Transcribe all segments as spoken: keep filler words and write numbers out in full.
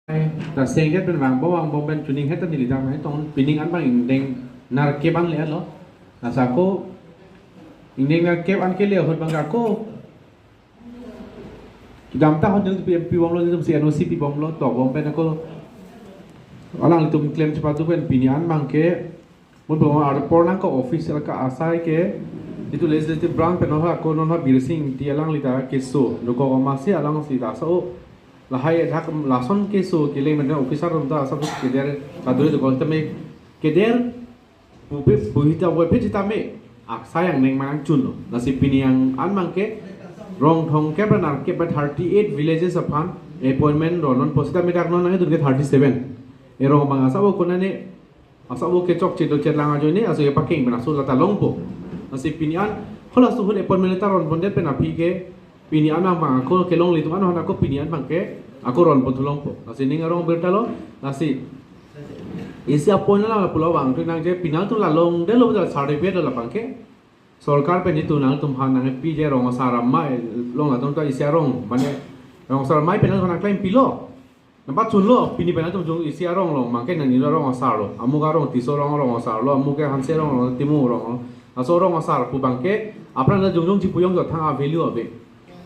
Ta sengket pen vangbom vangbom pen chuning het ta neli dam hai tong pining an abang ingdeng nerkep an le lo. Lasi ako ingdeng nerkep an ke le ahut abang ako kedamtang ahut nelitum P M P bomlo, nelitum si N O C pibomlo, tokbom pen ako alanglitum klem chepatu pen pini an abang ke mo bang arpor nangkok officer ka asai ke itum legislative branch pen ho ako non ha Birsing ti alangli ta keso dokok amatsi alangli ta so lahai dak lason keso keleng pen officer atum ta asap keder kaduri dokok tame keder pupe puhita pupe sitame aksai angdeng manang chunlo. Lasi pini an abang ke rong thomkep ra nerkep ba thirty eight villages aphan appointment ro non pusitame dak non nangdun ke thirty seven. Erong abang asap ako nane asap ako kechokche do chetlang ajoine aso kepakeng pen aso lata longpo. Lasi pini an halaso ahut appointment letter ronpondet pen aphi ke pini an abang ako kelongle atum an ahut ako pini an abang ke ako ronpon thu longpo. Lasi ning arong birta lo. Lasi isi appoint la pulo abang tu nangje pini an tu la longdetlo, certificate lo labang ke sorkar pen itum nangtum aphan nangpi je rong asar amei along atum ta isi arong mane rong asar amei pen nangtum aphan nangklempilo. Nampak chunlo pini pen atum jung isi arong along abang ke nangli lo rong asar lo, amuk arong Tisso arong rong asar lo, amuk ke Hanse arong lo, Timung arong lo. Aso rong asar pu abang ke aphrang ta jongjong chipu jong jo thang a-value ave.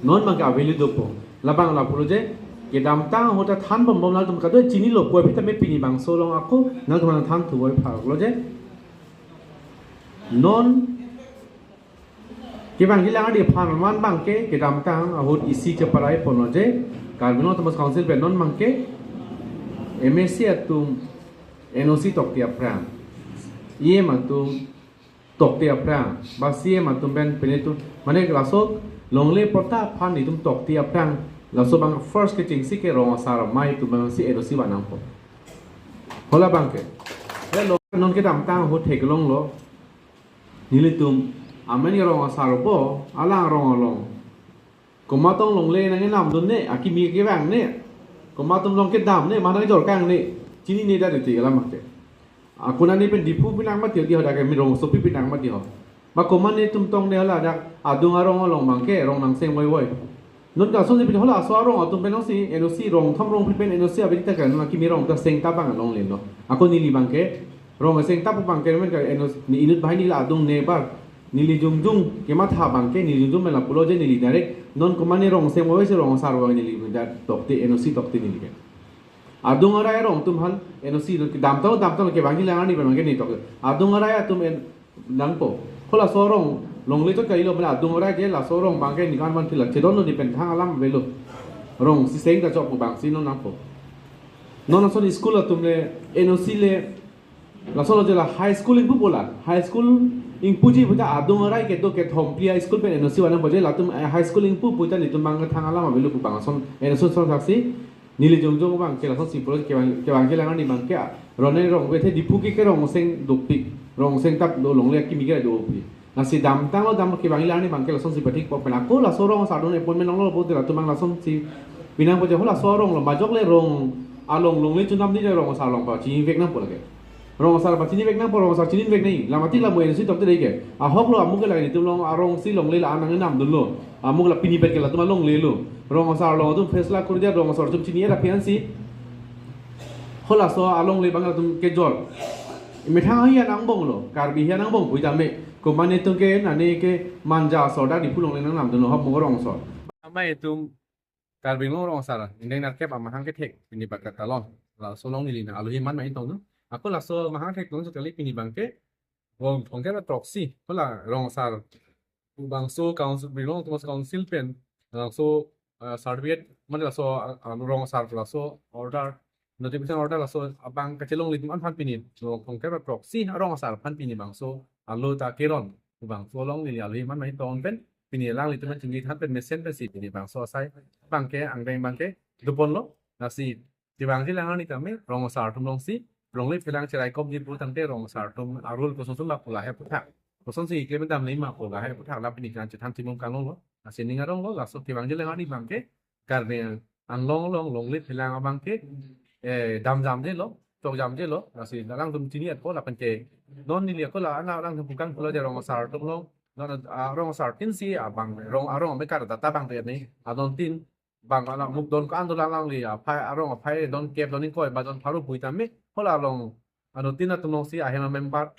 Non abang ke a-value dopo. Labang lapulo je kedamtang ahut ta thanbomlo, nangtum kadokave chinilo pu aphi tame pini bangso along ako nangtum aphan thanthu voi phak lo je non kevang kelang ardi aphan man abang ke kedamtang ahut isi cheparai ponlo je Karbi Anglong Autonomous Council pen non abang ke M A C atum N O C tokte aphrang, E M atum tokte aphrang, ba C M atum pen pine atum mane laso longle patta aphan itum tokte aphrang, laso abang first kechengsi ke rong asar amei atum abang si N O C van nangpo. Hala abang ke. Hello, non kedamtang ahut theklonglo. Nelitum amen ke rong asar po, alang rong along komat tong longle nangnamdun ne, akimi kevang ne, komat tong along kedam ne, manang jorkang ne, chinine ta diti alam ate. Ako nane pen Diphu pinang mati ho, di ho dak kami rongsopi pinang mati ho. Ba komat netum tong ne hala dak adung arong along abang ke rong nangseng voivoi. Non kaso je pini hala aso arong atum pen si N O C rong thom rong phli pen N O C ave ta kan non akimi rong ta seng ta abang longlelo. Ako neli abang ke rong seng ta pu abang ke men ka N O C ni inut bahai neli adung ne bar neli jongjong kematha abang ke neli jongjong pen lapulo je neli direct non komat ne rong seng voivoi si rong asar voivoi neli dak tokte N O C tokte neli ke. Adung arai arong atum aphan N O C kedamtang damtang kevang kelang arni abang ke ne tokte. Adung arai atum en nangpo. Halaso arong longle chot kailo mane adung arai ke laso arong abang ke nikan man thila chedon lo di pen thang alam avelo. Rong si seng ta chok abang si non nangpo. Non ason school atum le N O C le laso lo je la high school ingpu pola. High school ingpuji puta adung arai kedo kethom phli high school pen N O C van nangpo je latum eh, high school ingpu puta netum abang ke thang alam avelo pu abang ason N O C ason saksi neli jongjong abang ke lason si pulo kevang kevang kelang arni abang ke rone rong vethe Diphu ke ke rong seng dopik rong seng tap do longle akimi ke dopik. Lasi damtang lo dam kevang kelang arni abang ke lason si pathik pok pen ako laso rong asar adung appointment longlo bo latum abang lason si pinangpo je halaso arong lo majok le rong along longle chunam di je rong asar along pachini vek nangpo lake. Rong asar pachini vek nangpo, rong asar chini vek nai. Lamati la mo N O C tokte dei ke. Ahok lo amuk ke lake netum along arong si longle la-an nangnamdunlo. Amuk la pini pen ke latum alonglelo. Rong asar along atum phesla kurdia rong asar atum chini era phian si. Halaso alongle abang latum kejor. Methang ahi an angbonglo. Karbi ahi an angbong pui tame. Komat netum ke nane ke Manja asor dak Diphu longle nangnamdunlo hop mo rong asar. Amei atum Karbi Anglong rong asar ingdeng nerkep amahang kethek pini abang ke talon. Laso along neli nang alohi man ma-in tong nu. Ako laso amahang thek tong sekali pini abang ke rong thomkep ra throksi. Hala rong asar bangso council, Karbi Anglong Autonomous Council pen laso eh, certificate mane laso eh, rong asar laso order, notification order laso abang kachelongle atum aphan pini rong thomkep ra throksi arong asar aphan pini bangso alo ta keron bangso along neli alohi man ma-in tong pen pini alanglitum chingki than pen mesen pen si pini bangso asai abang ke angdeng abang ke doponlo. Lasi kevang kelang arni tame rong asar atum along si longle phelang cherai komji pu tangte rong asar atum arul koson son lapu lahai aphuthak, koson si keklem damle ma pu lahai aphuthak la pini kan chethan thimum kanglonglo. Lasi ning aronglo laso kevang kelang arni abang ke Karbi Anglong along longle phelang abang ke eh, dam jamjelo, chok jamjelo, lasi alangtum chini-etpo lapen ke non neli ako la ana alangtum pukang pulo je rong asar atum along, non ah, rong asar tin si abang rong arong amekar data abang te ne adon tin bang alang mukdon ko-an do lang alangli aphai arong aphai don kep don ingkoi ba don pharo pu tame hala along anuttin atum alongsi ahem amember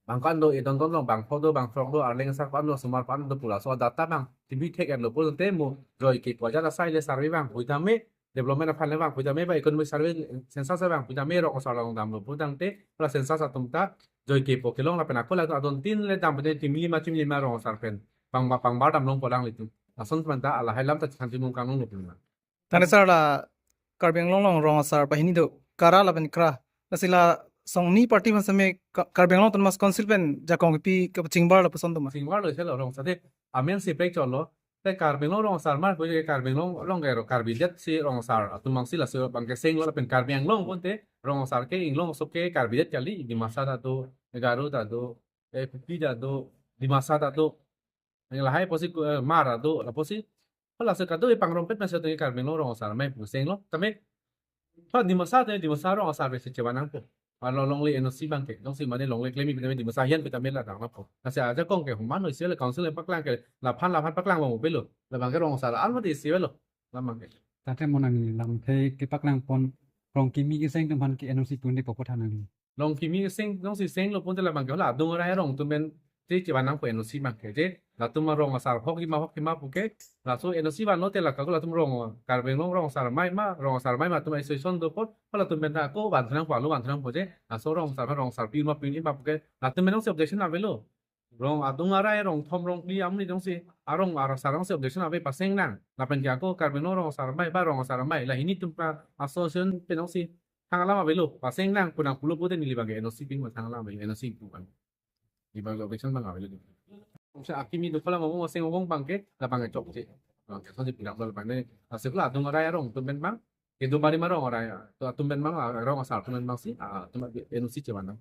bang ko-an do edon don long bang pho do bang throk do arleng asar ko-an do osomar ko-an do pu laso data bang tibi thek-etlo pulote mo joike pu ajat asai le survey bang pu tame development aphan le bang pu tame ba economic survey census bang pu tame rong asar along damlo pu tangte hala census atum ta joike pu kelong lapen ako la adon tin le dam pen tim lima tim lima rong asar pen pangba pangbar dam longpo alanglitum. Lason pen ta lahai alam ta chikhan chimung kang longlo pu ma. Tangte sir, la Karbi Anglong along rong asar pahini do, kara lapen kra. Lasi la songni party aphan seme Ka-, Karbi Anglong Autonomous Council pen jakong kipi kapachingbar lapuson do ma? Chingbarlo selo rong asar te amen si pek cholo. Te Karbi Anglong rong asar mar ko Karbi Anglong along ke ro Karbi det si rong asar atum bang si laso bang ke senglo lapen Karbi Anglong pulote rong asar ke inglong aso ke Karbi det kali, Dimasa ta do, Garo ta do, eh, Kuki ta do, Dimasa ta do. Yang lahai pusi, eh, Hmar ta do, lapusi hala si kado ipang rompet masa tu Karbi Anglong rong asar amei pu senglo. Tame ha Dimasa te Dimasa rong asar pen si chevan nangpo. Hala longle N O C bang ke, jongsi mane longle klem pi tame Dimasa ahin pi tame la dang nangpo. Lasi ajakong ke human isi le council paklang ke laphan laphan paklang bang avelo. Labang ke rong asar an mati isi avelo. Labang ke. Tangte mo nangli lamthe kepaklang pon rong kimi keseng atum aphan ke N O C pu un-epo pu than nangli? Rong kimi keseng jongsi senglo pulote labang ke hala adung arai arong atum pen te chevan nangpo N O C bang ke je. Latum rong asar hok hima hok hima pu ke. Laso N O C vanlo te la kako latum rong Karbi Anglong rong asar amei ma rong asar amei ma atum association do apot halatum pen ta ako van nangpo alo van nangpo je. Laso rong asar rong asar pi un ma pi un-e ma pu ke. Latum pen jongsi objection avelo. Rong adung arai rong thom rong phli amni jongsi arong asar jongsi objection ave paseng nang. Lapen ke ako Karbi Anglong rong asar amei ba rong asar amei la hini atum pa association pen jongsi thang alam avelo paseng nang pu nang pulo pulote neli bang ke N O C pi un ma thang alam avelo N O C pu bang. Di bang objection bang avelo. Jongsi akimi do pala mo seng obong bang ke labang ke chokche. Bang ke sonsi pirak bal bang ne. Asik la adung arai arong atum pen bang. Kedo bari ma rong arai to atum pen bang rong asar atum pen bang si ah, atum N O C chevan nang.